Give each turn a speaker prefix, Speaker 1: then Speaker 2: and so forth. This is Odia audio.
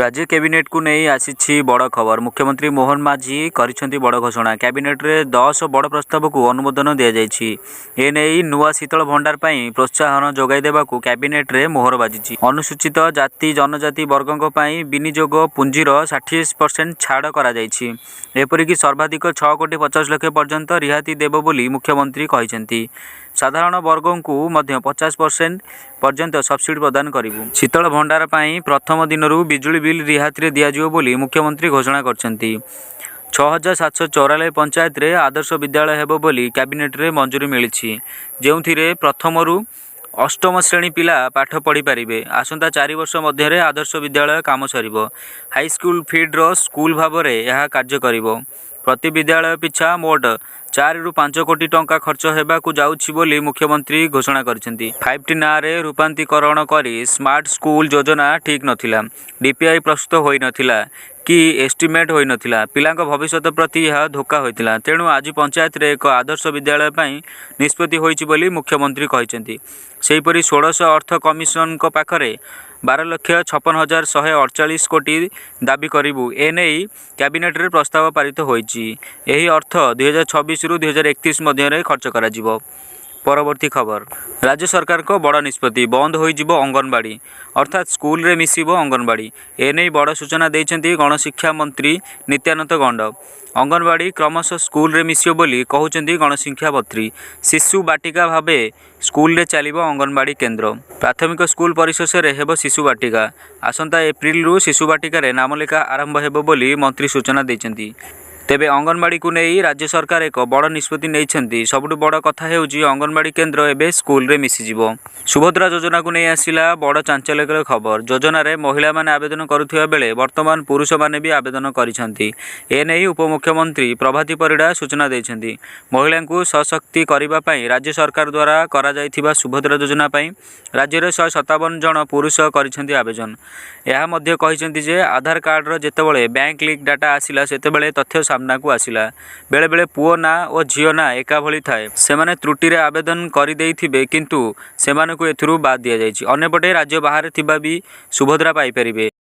Speaker 1: ରାଜ୍ୟ କ୍ୟାବିନେଟକୁ ନେଇ ଆସିଛି ବଡ଼ ଖବର। ମୁଖ୍ୟମନ୍ତ୍ରୀ ମୋହନ ମାଝୀ କରିଛନ୍ତି ବଡ଼ ଘୋଷଣା। କ୍ୟାବିନେଟରେ 10 ବଡ଼ ପ୍ରସ୍ତାବକୁ ଅନୁମୋଦନ ଦିଆଯାଇଛି। ଏନେଇ ନୂଆ ଶୀତଳ ଭଣ୍ଡାର ପାଇଁ ପ୍ରୋତ୍ସାହନ ଯୋଗାଇ ଦେବାକୁ କ୍ୟାବିନେଟରେ ମୋହର ବାଜିଛି। ଅନୁସୂଚିତ ଜାତି ଜନଜାତି ବର୍ଗଙ୍କ ପାଇଁ ବିନିଯୋଗ ପୁଞ୍ଜିର 60% ଛାଡ଼ କରାଯାଇଛି। ଏପରିକି ସର୍ବାଧିକ 6 କୋଟି 50 ଲକ୍ଷ ପର୍ଯ୍ୟନ୍ତ ରିହାତି ଦେବ ବୋଲି ମୁଖ୍ୟମନ୍ତ୍ରୀ କହିଛନ୍ତି। ସାଧାରଣ ବର୍ଗଙ୍କୁ ମଧ୍ୟ 50% ପର୍ଯ୍ୟନ୍ତ ସବସିଡି ପ୍ରଦାନ କରିବୁ। ଶୀତଳ ଭଣ୍ଡାର ପାଇଁ ପ୍ରଥମ ଦିନରୁ ବିଜୁଳି ବିଲ୍ ରିହାତିରେ ଦିଆଯିବ ବୋଲି ମୁଖ୍ୟମନ୍ତ୍ରୀ ଘୋଷଣା କରିଛନ୍ତି। 6794 ପଞ୍ଚାୟତରେ ଆଦର୍ଶ ବିଦ୍ୟାଳୟ ହେବ ବୋଲି କ୍ୟାବିନେଟରେ ମଞ୍ଜୁରୀ ମିଳିଛି। ଯେଉଁଥିରେ ପ୍ରଥମରୁ ଅଷ୍ଟମ ଶ୍ରେଣୀ ପିଲା ପାଠ ପଢ଼ିପାରିବେ। ଆସନ୍ତା 4 ବର୍ଷ ମଧ୍ୟରେ ଆଦର୍ଶ ବିଦ୍ୟାଳୟ କାମ ସରିବ। ହାଇସ୍କୁଲ ଫିଡର ସ୍କୁଲ ଭାବରେ ଏହା କାର୍ଯ୍ୟ କରିବ। ପ୍ରତି ବିଦ୍ୟାଳୟ ପିଛା ମୋଟ 4ରୁ 5 କୋଟି ଟଙ୍କା ଖର୍ଚ୍ଚ ହେବାକୁ ଯାଉଛି ବୋଲି ମୁଖ୍ୟମନ୍ତ୍ରୀ ଘୋଷଣା କରିଛନ୍ତି। ଫାଇଭ-ଟି ନାଁରେ ରୂପାନ୍ତରୀକରଣ କରି ସ୍ମାର୍ଟ ସ୍କୁଲ ଯୋଜନା ଠିକ୍ ନଥିଲା। ଡିପିଆର୍ ପ୍ରସ୍ତୁତ ହୋଇନଥିଲା କି ଏଷ୍ଟିମେଟ ହୋଇନଥିଲା। ପିଲାଙ୍କ ଭବିଷ୍ୟତ ପ୍ରତି ଏହା ଧୋକା ହୋଇଥିଲା। ତେଣୁ ଆଜି ପଞ୍ଚାୟତରେ ଏକ ଆଦର୍ଶ ବିଦ୍ୟାଳୟ ପାଇଁ ନିଷ୍ପତ୍ତି ହୋଇଛି ବୋଲି ମୁଖ୍ୟମନ୍ତ୍ରୀ କହିଛନ୍ତି। ସେହିପରି ଷୋଡ଼ଶ ଅର୍ଥ କମିଶନଙ୍କ ପାଖରେ 12,56,148 କୋଟି ଦାବି କରିବୁ। ଏନେଇ କ୍ୟାବିନେଟରେ ପ୍ରସ୍ତାବ ପାରିତ ହୋଇଛି। ଏହି ଅର୍ଥ 2026ରୁ 2031 ମଧ୍ୟରେ ଖର୍ଚ୍ଚ କରାଯିବ। ପରବର୍ତ୍ତୀ ଖବର। ରାଜ୍ୟ ସରକାରଙ୍କ ବଡ଼ ନିଷ୍ପତ୍ତି। ବନ୍ଦ ହୋଇଯିବ ଅଙ୍ଗନବାଡି। ଅର୍ଥାତ ସ୍କୁଲରେ ମିଶିବ ଅଙ୍ଗନବାଡି। ଏନେଇ ବଡ଼ ସୂଚନା ଦେଇଛନ୍ତି ଗଣଶିକ୍ଷା ମନ୍ତ୍ରୀ ନିତ୍ୟାନନ୍ଦ ଗଣ୍ଡ। ଅଙ୍ଗନବାଡି କ୍ରମଶଃ ସ୍କୁଲରେ ମିଶିବ ବୋଲି କହିଛନ୍ତି ଗଣଶିକ୍ଷା ମନ୍ତ୍ରୀ। ଶିଶୁ ବାଟିକା ଭାବେ ସ୍କୁଲରେ ଚାଲିବ ଅଙ୍ଗନବାଡି କେନ୍ଦ୍ର। ପ୍ରାଥମିକ ସ୍କୁଲ ପରିସରରେ ହେବ ଶିଶୁ ବାଟିକା। ଆସନ୍ତା ଏପ୍ରିଲରୁ ଶିଶୁ ବାଟିକାରେ ନାମଲେଖା ଆରମ୍ଭ ହେବ ବୋଲି ମନ୍ତ୍ରୀ ସୂଚନା ଦେଇଛନ୍ତି। ତେବେ ଅଙ୍ଗନବାଡିକୁ ନେଇ ରାଜ୍ୟ ସରକାର ଏକ ବଡ଼ ନିଷ୍ପତ୍ତି ନେଇଛନ୍ତି। ସବୁଠୁ ବଡ଼ କଥା ହେଉଛି ଅଙ୍ଗନବାଡି କେନ୍ଦ୍ର ଏବେ ସ୍କୁଲରେ ମିଶିଯିବ। ସୁଭଦ୍ରା ଯୋଜନାକୁ ନେଇ ଆସିଲା ବଡ଼ ଚାଞ୍ଚଲ୍ୟକର ଖବର। ଯୋଜନାରେ ମହିଳାମାନେ ଆବେଦନ କରୁଥିବା ବେଳେ ବର୍ତ୍ତମାନ ପୁରୁଷମାନେ ବି ଆବେଦନ କରିଛନ୍ତି। ଏନେଇ ଉପମୁଖ୍ୟମନ୍ତ୍ରୀ ପ୍ରଭାତୀ ପରିଡ଼ା ସୂଚନା ଦେଇଛନ୍ତି। ମହିଳାଙ୍କୁ ସଶକ୍ତି କରିବା ପାଇଁ ରାଜ୍ୟ ସରକାର ଦ୍ୱାରା କରାଯାଇଥିବା ସୁଭଦ୍ରା ଯୋଜନା ପାଇଁ ରାଜ୍ୟରେ 157 ଜଣ ପୁରୁଷ କରିଛନ୍ତି ଆବେଦନ। ଏହା ମଧ୍ୟ କହିଛନ୍ତି ଯେ, ଆଧାର କାର୍ଡର ଯେତେବେଳେ ବ୍ୟାଙ୍କ ଲିଙ୍କ ଡାଟା ଆସିଲା ସେତେବେଳେ ତଥ୍ୟ ସାମ୍ନାକୁ ଆସିଲା। ବେଳେବେଳେ ପୁଅ ନାଁ ଓ ଝିଅ ନାଁ ଏକା ଭଳି ଥାଏ। ସେମାନେ ତ୍ରୁଟିରେ ଆବେଦନ କରିଦେଇଥିବେ କିନ୍ତୁ ସେମାନଙ୍କୁ ଏଥିରୁ ବାଦ ଦିଆଯାଇଛି। ଅନ୍ୟପଟେ ରାଜ୍ୟ ବାହାରେ ଥିବା ବି ସୁଭଦ୍ରା ପାଇପାରିବେ।